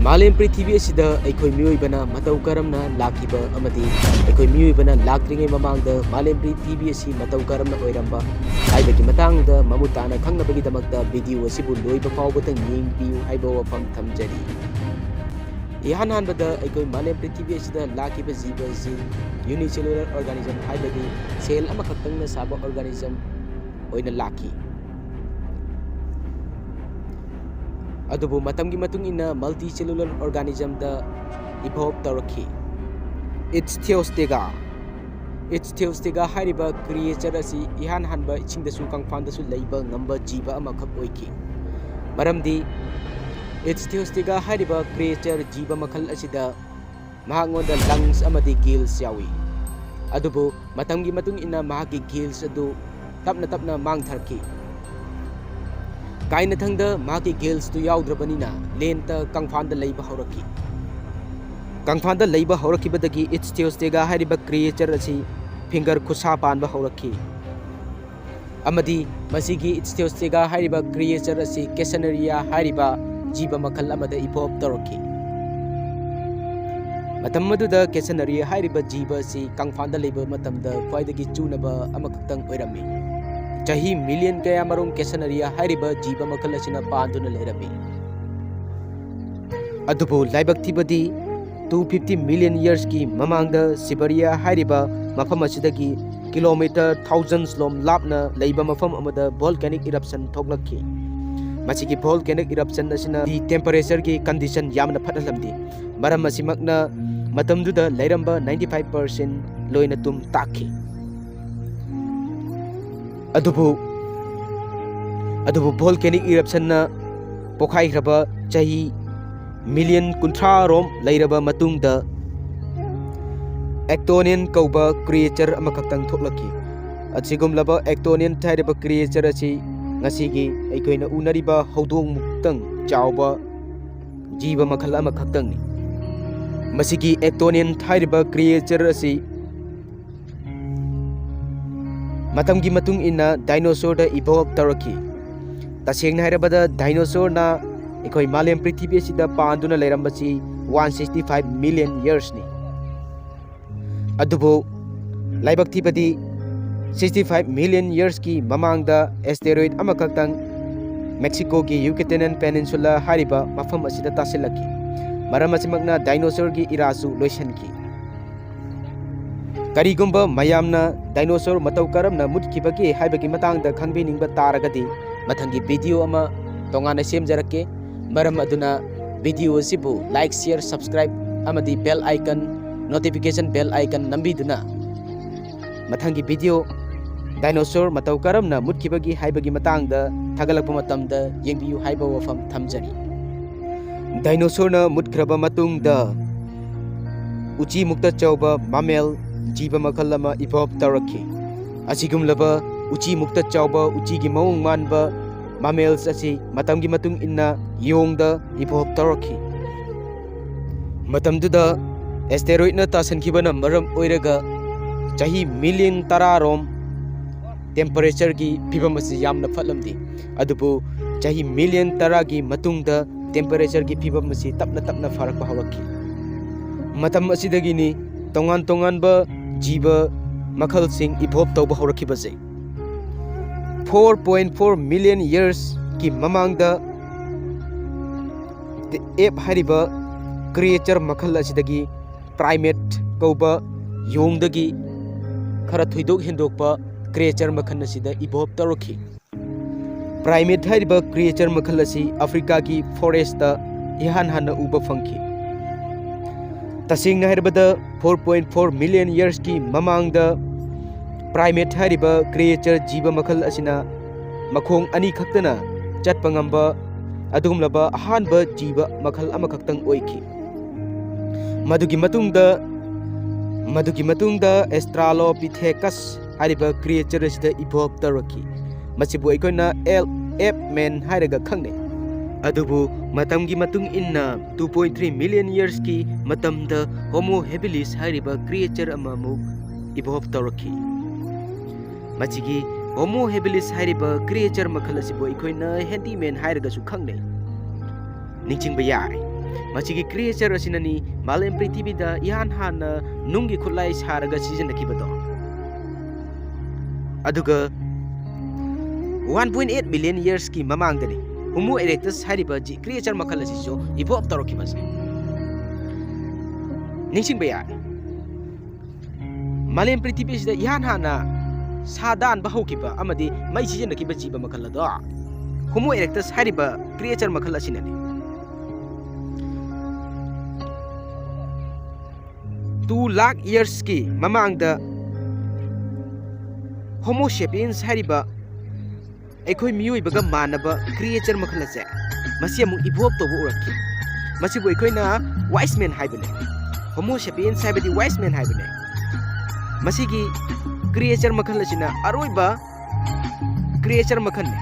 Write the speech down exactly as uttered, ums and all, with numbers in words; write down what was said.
ꯃꯥꯂꯦꯝ ꯄ꯭ꯔꯤꯊꯤꯕꯤ ꯑꯁꯤꯗ ꯑꯩꯈꯣꯏ ꯃꯤꯑꯣꯏꯕꯅ ꯃꯇꯧ ꯀꯔꯝꯅ ꯂꯥꯛꯈꯤꯕ ꯑꯃꯗꯤ ꯑꯩꯈꯣꯏ ꯃꯤꯑꯣꯏꯕꯅ ꯂꯥꯛꯇ꯭ꯔꯤꯉꯩ ꯃꯃꯥꯡꯗ ꯃꯥꯂꯦꯝ ꯄ꯭ꯔꯤꯊꯤꯕꯤ ꯑꯁꯤ ꯃꯇꯧ ꯀꯔꯝꯅ ꯑꯣꯏꯔꯝꯕ ꯍꯥꯏꯕꯒꯤ ꯃꯇꯥꯡꯗ ꯃꯃꯨꯠ ꯇꯥꯅ ꯈꯪꯅꯕꯒꯤꯗꯃꯛꯇ video ꯑꯁꯤꯕꯨ ꯂꯣꯏꯕ ꯐꯥꯎꯕꯗ ꯌꯦꯡꯕꯤꯌꯨ ꯍꯥꯏꯕ ꯋꯥꯐꯝ ꯊꯝꯖꯔꯤ꯫ ꯏꯍꯥꯟ ꯍꯥꯟꯕꯗ ꯑꯩꯈꯣꯏ ꯃꯥꯂꯦꯝ ꯄ꯭ꯔꯤꯊꯤꯕꯤ ꯑꯁꯤꯗ ꯂꯥꯛꯈꯤꯕ ꯖꯤꯕ ꯑꯁꯤ unicellular organism ꯍꯥꯏꯕꯗꯤ cell ꯑꯃꯈꯛꯇꯪꯅ ꯁꯥꯕ organism ꯑꯣꯏꯅ ꯂꯥꯛꯈꯤ꯫ ꯑꯗꯨꯕꯨ ꯃꯇꯝꯒꯤ ꯃꯇꯨꯡ ꯏꯟꯅ multicellular organismꯗ evolve ꯇꯧꯔꯛꯈꯤ꯫ Ichthyostega, Ichthyostega ꯍꯥꯏꯔꯤꯕ creature ꯑꯁꯤ ꯏꯍꯥꯟ ꯍꯥꯟꯕ ꯏꯁꯤꯡꯗꯁꯨ ꯀꯪꯐꯥꯟꯗꯁꯨ ꯂꯩꯕ ꯉꯝꯕ ꯖꯤꯕ ꯑꯃꯈꯛ ꯑꯣꯏꯈꯤ꯫ ꯃꯔꯝꯗꯤ Ichthyostega ꯍꯥꯏꯔꯤꯕ creature ꯖꯤꯕ ꯃꯈꯜ ꯑꯁꯤꯗ ꯃꯍꯥꯛꯉꯣꯟꯗ lungs ꯑꯃꯗꯤ gills ꯌꯥꯎꯏ꯫ ꯑꯗꯨꯕꯨ ꯃꯇꯝꯒꯤ ꯃꯇꯨꯡ ꯏꯟꯅ ꯃꯍꯥꯛꯀꯤ gills ꯑꯗꯨ ꯇꯞꯅ ꯇꯞꯅ ꯃꯥꯡꯊꯔꯛꯈꯤ꯫ ꯀꯥꯏꯅꯊꯪꯗ ꯃꯍꯥꯛꯀꯤ gillsꯇꯨ ꯌꯥꯎꯗ꯭ꯔꯕꯅꯤꯅ ꯂꯦꯟꯇ ꯀꯪꯐꯥꯟꯗ ꯂꯩꯕ ꯍꯧꯔꯛꯈꯤ꯫ ꯀꯪꯐꯥꯟꯗ ꯂꯩꯕ ꯍꯧꯔꯛꯈꯤꯕꯗꯒꯤ Ichthyostega ꯍꯥꯏꯔꯤꯕ creature ꯑꯁꯤ finger ꯈꯨꯠꯁꯥ ꯄꯥꯟꯕ ꯍꯧꯔꯛꯈꯤ꯫ ꯑꯃꯗꯤ ꯃꯁꯤꯒꯤ Ichthyostega ꯍꯥꯏꯔꯤꯕ creature ꯑꯁꯤ Casenaria ꯍꯥꯏꯔꯤꯕ ꯖꯤꯕ ꯃꯈꯜ ꯑꯃꯗ evolve ꯇꯧꯔꯛꯈꯤ꯫ ꯃꯇꯝ ꯑꯗꯨꯗ Casenaria ꯍꯥꯏꯔꯤꯕ ꯖꯤꯕ ꯑꯁꯤ ꯀꯪꯐꯥꯟꯗ ꯂꯩꯕ ꯃꯇꯝꯗ ꯈ꯭ꯋꯥꯏꯗꯒꯤ ꯆꯨꯅꯕ ꯑꯃꯈꯛꯇꯪ ꯑꯣꯏꯔꯝꯃꯤ꯫ ꯆꯍꯤ million ꯀꯌꯥꯃꯔꯨꯝ Casenaria ꯍꯥꯏꯔꯤꯕ ꯖꯤꯕ ꯃꯈꯜ ꯑꯁꯤꯅ ꯄꯥꯟꯗꯨꯅ ꯂꯩꯔꯝꯃꯤ꯫ ꯑꯗꯨꯕꯨ ꯂꯥꯏꯕꯛ ꯊꯤꯕꯗꯤ two fifty million yearsꯀꯤ ꯃꯃꯥꯡꯗ Siberia ꯍꯥꯏꯔꯤꯕ ꯃꯐꯝ ꯑꯁꯤꯗꯒꯤ kilometre thousands ꯂꯣꯝ ꯂꯥꯞꯅ ꯂꯩꯕ ꯃꯐꯝ ꯑꯃꯗ volcanic eruption ꯊꯣꯛꯂꯛꯈꯤ꯫ ꯃꯁꯤꯒꯤ volcanic eruption ꯑꯁꯤꯅ temperatureꯒꯤ condition ꯌꯥꯝꯅ ꯐꯠꯍꯜꯂꯝꯗꯦ꯫ ꯃꯔꯝ ꯑꯁꯤꯃꯛꯅ ꯃꯇꯝꯗꯨꯗ ꯂꯩꯔꯝꯕ ninety five percent ꯂꯣꯏꯅ ꯇꯨꯝ ꯇꯥꯛꯈꯤ꯫ ꯑꯗꯨꯕꯨ ꯑꯗꯨꯕꯨ volcanic eruptionꯅ ꯄꯣꯈꯥꯏꯈ꯭ꯔꯕ ꯆꯍꯤ million ꯀꯨꯟꯊ꯭ꯔꯥ ꯔꯣꯝ ꯂꯩꯔꯕ ꯃꯇꯨꯡꯗ Ectonian ꯀꯧꯕ creature ꯑꯃꯈꯛꯇꯪ ꯊꯣꯛꯂꯛꯈꯤ꯫ ꯑꯁꯤꯒꯨꯝꯂꯕ Ectonian ꯍꯥꯏꯔꯤꯕ creature ꯑꯁꯤ ꯉꯁꯤꯒꯤ ꯑꯩꯈꯣꯏꯅ ꯎꯅꯔꯤꯕ ꯍꯧꯗꯣꯡꯃꯨꯛꯇꯪ ꯆꯥꯎꯕ ꯖꯤꯕ ꯃꯈꯜ ꯑꯃꯈꯛꯇꯪꯅꯤ꯫ ꯃꯁꯤꯒꯤ Ectonian ꯍꯥꯏꯔꯤꯕ creature ꯑꯁꯤ ꯃꯇꯝꯒꯤ ꯃꯇꯨꯡ ꯏꯟꯅ dinosaurꯗ evolve ꯇꯧꯔꯛꯈꯤ꯫ ꯇꯁꯦꯡꯅ ꯍꯥꯏꯔꯕꯗ dinosaurꯅ ꯑꯩꯈꯣꯏ ꯃꯥꯂꯦꯝ ꯄ꯭ꯔꯤꯊꯤꯕꯤ ꯑꯁꯤꯗ ꯄꯥꯟꯗꯨꯅ ꯂꯩꯔꯝꯕꯁꯤ one sixty five million yearsꯅꯤ꯫ ꯑꯗꯨꯕꯨ ꯂꯥꯏꯕꯛ ꯊꯤꯕꯗꯤ, sixty five million yearsꯀꯤ ꯃꯃꯥꯡꯗ asteroid ꯑꯃꯈꯛꯇꯪ ꯃꯦꯛꯁꯤꯀꯣꯒꯤ Yucatan Peninsula ꯍꯥꯏꯔꯤꯕ ꯃꯐꯝ ꯑꯁꯤꯗ ꯇꯥꯁꯤꯜꯂꯛꯈꯤ꯫ ꯃꯔꯝ ꯑꯁꯤꯃꯛꯅ dinosaurꯒꯤ eraꯁꯨ ꯂꯣꯏꯁꯤꯟꯈꯤ꯫ ꯀꯔꯤꯒꯨꯝꯕ ꯃꯌꯥꯝꯅ dinosaur ꯃꯇꯧ ꯀꯔꯝꯅ ꯃꯨꯠꯈꯤꯕꯒꯦ ꯍꯥꯏꯕꯒꯤ ꯃꯇꯥꯡꯗ ꯈꯪꯕꯤꯅꯤꯡꯕ ꯇꯥꯔꯒꯗꯤ, ꯃꯊꯪꯒꯤ video ꯑꯃ ꯇꯣꯉꯥꯟꯅ ꯁꯦꯝꯖꯔꯛꯀꯦ꯫ ꯃꯔꯝ ꯑꯗꯨꯅ video ꯑꯁꯤꯕꯨ like, share, subscribe ꯑꯃꯗꯤ bell icon, notification bell icon ꯅꯝꯕꯤꯗꯨꯅ ꯃꯊꯪꯒꯤ video dinosaur ꯃꯇꯧ ꯀꯔꯝꯅ ꯃꯨꯠꯈꯤꯕꯒꯦ ꯍꯥꯏꯕꯒꯤ ꯃꯇꯥꯡꯗ ꯊꯥꯒꯠꯂꯛꯄ ꯃꯇꯝꯗ ꯌꯦꯡꯕꯤꯌꯨ ꯍꯥꯏꯕ ꯋꯥꯐꯝ ꯊꯝꯖꯔꯤ꯫ Dinosaurꯅ ꯃꯨꯠꯈ꯭ꯔꯕ ꯃꯇꯨꯡꯗ ꯎꯆꯤꯃꯨꯛꯇ ꯆꯥꯎꯕ mammal ꯖꯤꯕ ꯃꯈꯜ ꯑꯃ evolve ꯇꯧꯔꯛꯈꯤ꯫ ꯑꯁꯤꯒꯨꯝꯂꯕ ꯎꯆꯤꯃꯨꯛꯇ ꯆꯥꯎꯕ ꯎꯆꯤꯒꯤ ꯃꯑꯣꯡ ꯃꯥꯟꯕ mammals ꯑꯁꯤ ꯃꯇꯝꯒꯤ ꯃꯇꯨꯡ ꯏꯟꯅ ꯌꯣꯡꯗ evolve ꯇꯧꯔꯛꯈꯤ꯫ ꯃꯇꯝꯗꯨꯗ asteroidꯅ ꯇꯥꯁꯟꯈꯤꯕꯅ ꯃꯔꯝ ꯑꯣꯏꯔꯒ ꯆꯍꯤ million ꯇꯔꯥꯔꯣꯝ temperatureꯒꯤ ꯐꯤꯕꯝ ꯑꯁꯤ ꯌꯥꯝꯅ ꯐꯠꯂꯝꯗꯦ꯫ ꯑꯗꯨꯕꯨ ꯆꯍꯤ million ꯇꯔꯥꯒꯤ ꯃꯇꯨꯡꯗ temperatureꯒꯤ ꯐꯤꯕꯝ ꯑꯁꯤ ꯇꯞꯅ ꯇꯞꯅ ꯐꯔꯛꯄ ꯍꯧꯔꯛꯈꯤ꯫ ꯃꯇꯝ ꯑꯁꯤꯗꯒꯤꯅꯤ ꯇꯣꯉꯥꯟ ꯇꯣꯉꯥꯟꯕ ꯖꯤꯕ ꯃꯈꯜꯁꯤꯡ evolve ꯇꯧꯕ ꯍꯧꯔꯛꯈꯤꯕꯁꯦ꯫ Four point four million yearsꯀꯤ ꯃꯃꯥꯡꯗ the ape ꯍꯥꯏꯔꯤꯕ creature ꯃꯈꯜ ꯑꯁꯤꯗꯒꯤ primate ꯀꯧꯕ ꯌꯣꯡꯗꯒꯤ ꯈꯔ ꯊꯣꯏꯗꯣꯛ ꯍꯦꯟꯗꯣꯛꯄ creature ꯃꯈꯜ ꯑꯁꯤꯗ evolve ꯇꯧꯔꯛꯈꯤ꯫ Primate ꯍꯥꯏꯔꯤꯕ creature ꯃꯈꯜ ꯑꯁꯤ Africaꯒꯤ forestꯇ ꯏꯍꯥꯟ ꯍꯥꯟꯅ ꯎꯕ ꯐꯪꯈꯤ꯫ ꯇꯁꯦꯡꯅ ꯍꯥꯏꯔꯕꯗ, four point four million yearsꯀꯤ ꯃꯃꯥꯡꯗ primate ꯍꯥꯏꯔꯤꯕ creature ꯖꯤꯕ ꯃꯈꯜ ꯑꯁꯤꯅ ꯃꯈꯣꯡ ꯑꯅꯤ ꯈꯛꯇꯅ ꯆꯠꯄ ꯉꯝꯕ ꯑꯗꯨꯒꯨꯝꯂꯕ ꯑꯍꯥꯟꯕ ꯖꯤꯕ ꯃꯈꯜ ꯑꯃꯈꯛꯇꯪ ꯑꯣꯏꯈꯤ꯫ ꯃꯗꯨꯒꯤ ꯃꯇꯨꯡꯗ, ꯃꯗꯨꯒꯤ ꯃꯇꯨꯡꯗ Australopithecus ꯍꯥꯏꯔꯤꯕ creature ꯑꯁꯤꯗ evolve ꯇꯧꯔꯛꯈꯤ꯫ ꯃꯁꯤꯕꯨ ꯑꯩꯈꯣꯏꯅ ape man ꯍꯥꯏꯔꯒ ꯈꯪꯅꯩ꯫ ꯑꯗꯨꯕꯨ ꯃꯇꯝꯒꯤ ꯃꯇꯨꯡ ꯏꯟꯅ two point three million yearsꯀꯤ ꯃꯇꯝꯗ Homo habilis ꯍꯥꯏꯔꯤꯕ creature ꯑꯃꯃꯨꯛ evolve ꯇꯧꯔꯛꯈꯤ꯫ ꯃꯁꯤꯒꯤ Homo habilis ꯍꯥꯏꯔꯤꯕ creature ꯃꯈꯜ ꯑꯁꯤꯕꯨ ꯑꯩꯈꯣꯏꯅ handyman ꯍꯥꯏꯔꯒꯁꯨ ꯈꯪꯅꯩ꯫ ꯅꯤꯡꯁꯤꯡꯕ ꯌꯥꯔꯦ꯫ ꯃꯁꯤꯒꯤ creature ꯑꯁꯤꯅꯅꯤ ꯃꯥꯂꯦꯝ ꯄ꯭ꯔꯤꯊꯤꯕꯤꯗ ꯏꯍꯥꯟ ꯍꯥꯟꯅ ꯅꯨꯡꯒꯤ ꯈꯨꯠꯂꯥꯏ ꯁꯥꯔꯒ ꯁꯤꯖꯤꯟꯅꯈꯤꯕꯗꯣ꯫ ꯑꯗꯨꯒ one point eight million yearsꯀꯤ ꯃꯃꯥꯡꯗꯅꯤ Homo erectus ꯍꯥꯏꯔꯤꯕ creature ꯃꯈꯜ ꯑꯁꯤꯁꯨ evolve ꯇꯧꯔꯛꯈꯤꯕꯁꯦ꯫ ꯅꯤꯡꯁꯤꯡꯕ ꯌꯥꯔꯦ꯫ ꯃꯥꯂꯦꯝ ꯄ꯭ꯔꯤꯊꯤꯕꯤꯁꯤꯗ ꯏꯍꯥꯟ ꯍꯥꯟꯅ ꯁꯥ ꯗꯥꯟꯕ ꯍꯧꯈꯤꯕ ꯑꯃꯗꯤ ꯃꯩ ꯁꯤꯖꯤꯟꯅꯈꯤꯕ ꯖꯤꯕ ꯃꯈꯜ ꯑꯗꯣ Homo erectus ꯍꯥꯏꯔꯤꯕ creature ꯃꯈꯜ ꯑꯁꯤꯅꯅꯤ꯫ Two lakh yearsꯀꯤ ꯃꯃꯥꯡꯗ Homo sapiens ꯍꯥꯏꯔꯤꯕ ꯑꯩꯈꯣꯏ ꯃꯤꯑꯣꯏꯕꯒ ꯃꯥꯟꯅꯕ creature ꯃꯈꯜ ꯑꯁꯦ ꯃꯁꯤ ꯑꯃꯨꯛ evolve ꯇꯧꯕ ꯎꯔꯛꯈꯤ꯫ ꯃꯁꯤꯕꯨ ꯑꯩꯈꯣꯏꯅ wise man ꯍꯥꯏꯕꯅꯦ꯫ Homo sapiens ꯍꯥꯏꯕꯗꯤ wise man ꯍꯥꯏꯕꯅꯦ꯫ ꯃꯁꯤꯒꯤ creature ꯃꯈꯜ ꯑꯁꯤꯅ ꯑꯔꯣꯏꯕ creature ꯃꯈꯜꯅꯤ꯫